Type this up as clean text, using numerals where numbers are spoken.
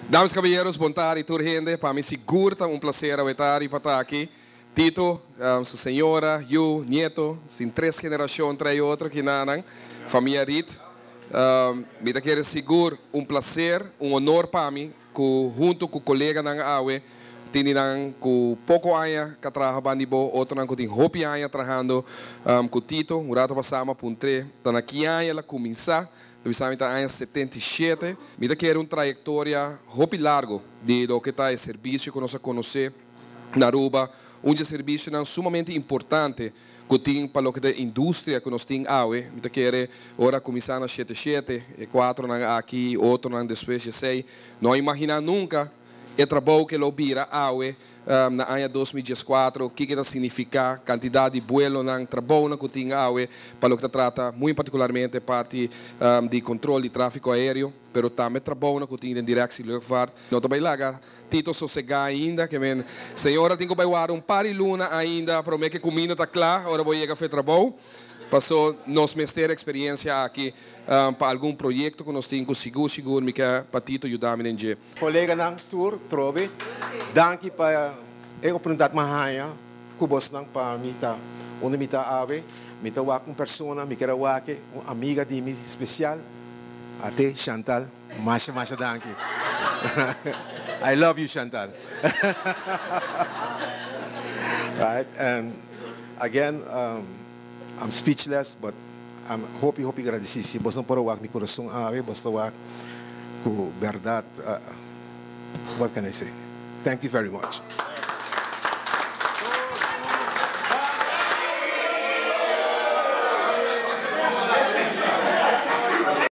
Damas y caballeros, bon tardi tur hende. Pa mi sigur ta un placer awe tardi pa ta aki. Tito, su señora, yu, nieto, sin tres generacion trae otro kinanan, famia Reed. Mi ta kere sigur un placer, un honor pa mi cu hunto cu coleganan awe tin di nan cu poco aña ca traha bandi bo, otronan cu tin hopi aña trahando cu Tito. Un rato pasa mi a puntr'é ta na ki aña el a cuminsa. Lo bisa mi ta aña 77. Mi ta kere un trayectoria hopi largo di loke ta e servicio cu nos a conoce na Aruba. Un di e servicionan sumamente importante cu tin pa loke ta e industria cu nos tin awe. Mi ta kere ora cuminsa na 77, e cuatronan aki y otronan despues di esey, no a imagina nunca e trabou cu lo bira awe na aña 2014, kico ta significa cantidad di vuelonan, trabounan cu tin awe pa loke ta trata muy particularmente parti di control di trafico aereo, pero tambe trabounan cu tin den Directie Luchtvaart. No ta bay laga Tito sosega ainda, kiermen señora tin cu bay warda un par di luna ainda prome cu cuminda ta cla ora bo yega fe trabou. Paso nos mester experiencia aki pa algun proyecto cu nos tin cu sigur sigur mi ke pa Tito yuda mi den dje. Coleganan tur trobe, danki pa e oportunidad mi a haya cu bosnan pa mi ta unda mi ta awe. Mi ta wak un persona, mi kier a wak un amiga di mi special, ate Chantal, masha masha danki. I love you, Chantal. Right, and again, I'm speechless, but I'm hopi hopi agradeci. Si bos no por a wak mi corazon awe, bos ta wak cu berdad, what can I say? Thank you very much.